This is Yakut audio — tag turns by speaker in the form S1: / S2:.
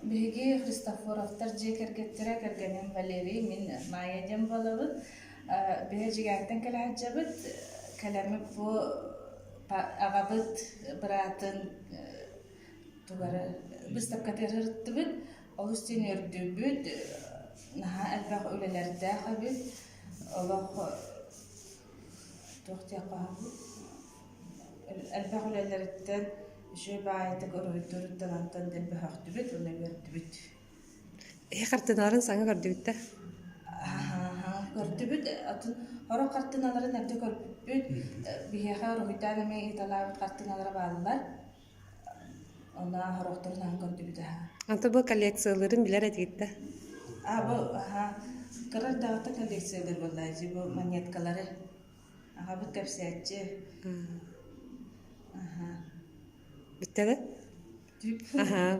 S1: Биһиги Христофоровтар дьиэ кэргэттэрэ, кэргэним Валерий, мин Майя диэн буолабыт. Биһи Эдьигээттэн кэлэ сылдьабыт. Кэлэммит бу аҕабыт быраатын тугары быыстапкатыгар сырыттыбыт. Олус диэн үөрдүбүт, наһаа элбэх үлэлэрдээх эбит. Олох туох диэххэ сөбүй? Элбэх үлэлэриттэн үчүгэй баайытык уруһуйдууруттан онтон дэлби өһөхтүбүт уонна үөрдүбүт.
S2: Эһи хартыыналарын саҥа көрдүгүт да?
S1: Көрдүбүт. Атын сорох хартыыналарын эрдэ көрбүппүт. Биһиэхэ уруһуйдаан эмиэ ыыталаабыт хартыыналара бааллар. Онно сорохторун аһан көрдүбүт аһа.
S2: Антон бу коллекцияларын билэр этигит да?
S1: А бу аха кыра эрдэҕиттэн коллекциялар буолла дии бу монеткалары. Аҕабыт кэпсээччи. Аха.
S2: Бүттэ да? Аха.